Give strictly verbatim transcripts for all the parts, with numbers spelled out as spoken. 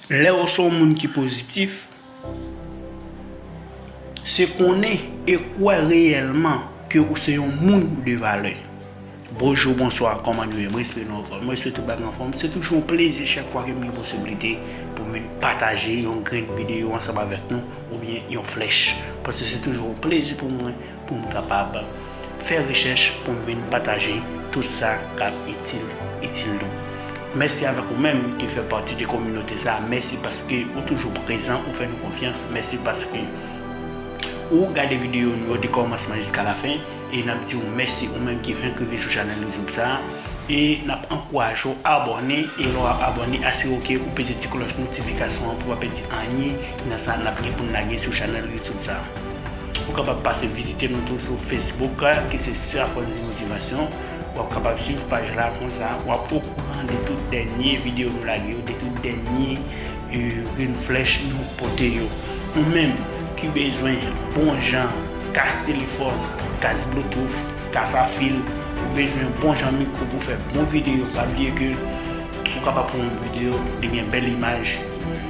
Lè w se yon moun ki pozitif, se konnen e kwè reyèlman ke ou se yon moun de valè. Bonjou, bonswa, kòman nou ye? Mwen espere nou anfòm. Mwen espere tout bagay anfòm. Se toujou yon plezi chak fwa ke m gen posiblite pou m vin pataje yon grenn videyo ansanm avèk nou oubyen yon flèch. Paske se toujou yon plezi pou mwen pou m kapab fè rechèch pou m vin pataje tout sa k ap itil, itil nou. Mèsi avèk ou menm ki fè pati de kominote sa a. Mèsi paske ou toujou prezan, ou fè nou konfyans. Mèsi paske ou gade videyo nou yo de kòmansman jiska lafen. E n ap di w mèsi ou menm ki fenk rive sou chanèl YouTube sa a. E n ap ankouraje w abòne. E lè w ap abòne, asire w ke ou peze ti klòch notifikasyon an pou w pa pèdi anyen nan sa n ap gen pou n lage sou chanèl YouTube sa a. Ou kapab pase vizite nou tou sou Facebook, ki se Safrandy Motivation. W ap kapab swiv paj la konsa, w ap okouran de tout dènye videyo nou lage yo, de tout dènye, e, grenn flèch nou pote yo. Ou menm ki bezwen bon jan kas telefòn, kas Bluetooth, kas a fil, ou bezwen bon jan mikwo pou fè bon videyo, pa bliye ke ou kapab fè yon videyo, li gen bèl imaj,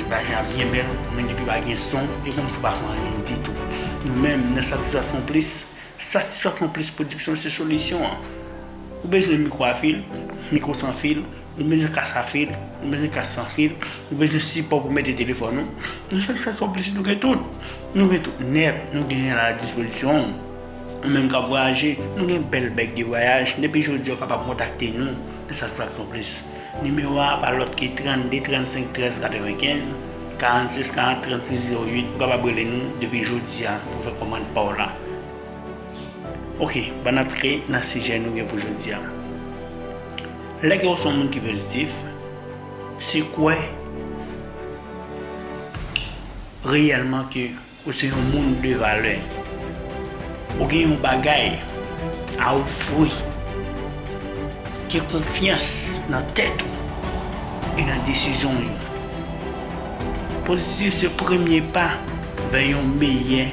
imaj la byen bèl, men depi pa gen son, e kòmsi ou pa fè anyen ditou. Nou menm, nan Satisfaction Plus, Satisfaction Plus Production se solisyon an. Ou bezwen mikwo a fil, mikwo san fil, ou bezwen kas a fil, ou bezwen kas san fil, ou bezwen sipò pou mete telefòn ou. Nou Satisfaction Plus, nou gen tout. Nou gen tout nèt, nou gen a la dispozisyon. Ou menm k ap vwayaje, nou gen bèl bèg de vwayaj. Depi jodi a, ou kapab kontakte nou nan Satisfaction Plus. Nimewo a pa lòt ke trannde trannsenk trèz katrevenkenz, karannsis karant trannsis zewo uit. Ou kapab rele nou depi jodi a pou fè kòmand pa w la. Oke, bann antre nan sijè nou gen pou jodi a. Lè ke w se yon moun ki pozitif, se kwè reyèlman ke ou se yon moun de valè. Ou gen yon bagay a ofri. Gen konfyans nan tèt ou e nan desizyon w yo. Pozitif se premye pa vè yon meyè,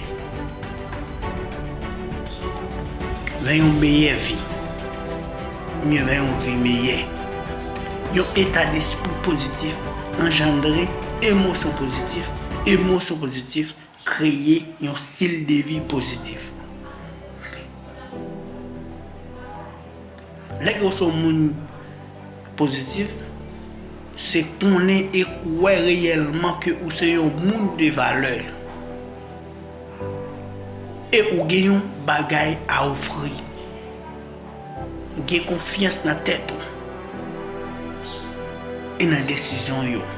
vè yon meyè vi, oubyen vè yon vi meyè. Yon eta despri pozitif anjandre emosyon pozitif, emosyon pozitif kreye yon stil de vi pozitif. Lè ke w se yon moun pozitif, se konnen e kwè reyèlman ke ou se yon moun de valè. E ou gen yon bagay a ofri. Gen konfyans nan tèt ou e nan desizyon w yo.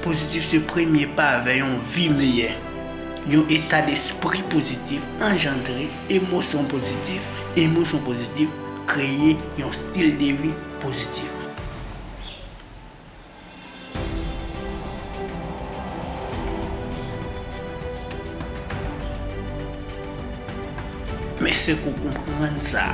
Pozitif se premye pa vè yon vi meyè. Yon eta despri pozitif anjandre emosyon pozitif, emosyon pozitif kreye yon stil de vi pozitif. Men se ke w konprann sa.